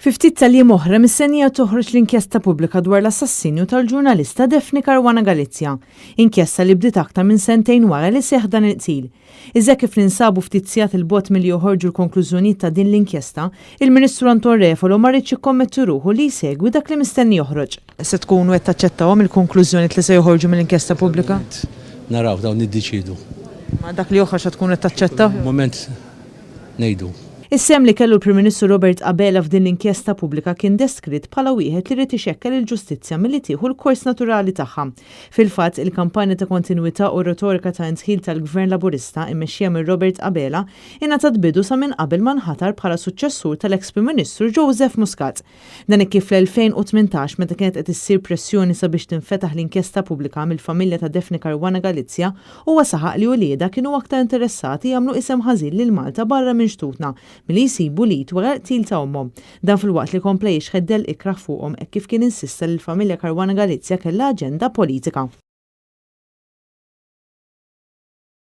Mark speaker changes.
Speaker 1: Fi ftit tal-jiem oħra mistennija toħroġ l-inkjesta pubblika dwar l-assassinju tal-ġurnalista Daphne Caruana Galizia, inkjesta li bdiet aktar minn sentejn wara li seħħ dan il-qtil. Iżda kif ninsabu ftit sigħat 'il bogħod milli joħorġu l-konklużjonijiet ta' din l-inkjesta, il-Ministru Anton Refalo ma riedx jikkommetti ruħu li jsegwi dak li mistenni joħroġ. Se tkunu qed taċċettawhom il-konklużjonijiet li se joħorġu mill-inkjesta pubblika?
Speaker 2: Naraw, dawn niddeċiedu.
Speaker 1: Ma dak li joħroġ se tkunu qed taċċettawh?
Speaker 2: Mument ngħidu.
Speaker 1: Is-sehem li kellu l-Prim Ministru Robert Abela f'din l-inkjesta pubblika kien deskritt bħala wieħed li ried ixekkel il-ġustizzja milli tieħu l-kors naturali tagħha. Fil-fatt, il-kampanja ta' kontinwità u r-retorika ta' indħil tal-Gvern Laburista immexxija minn Robert Abela ingħatat bidu sa minn qabel ma nħatar bħala suċċessur tal-eks Prim Ministru Joseph Muscat. Dan hekk kif fl-2018 meta kienet qed issir pressjoni sabiex tinfetaħ l-inkjesta pubblika mill-familja ta' Daphne Caruana Galizia, huwa saħaq li uliedha kienu aktar interessati jagħmlu isem ħażin lil Malta barra minn xtutna milli jsibu l-id wara l-qtil ta' ommhom. Dan filwaqt li kompla jixħet dell ikrah fuqhom hekk kif kien insista li l-familja Caruana Galizia kellha aġenda politika.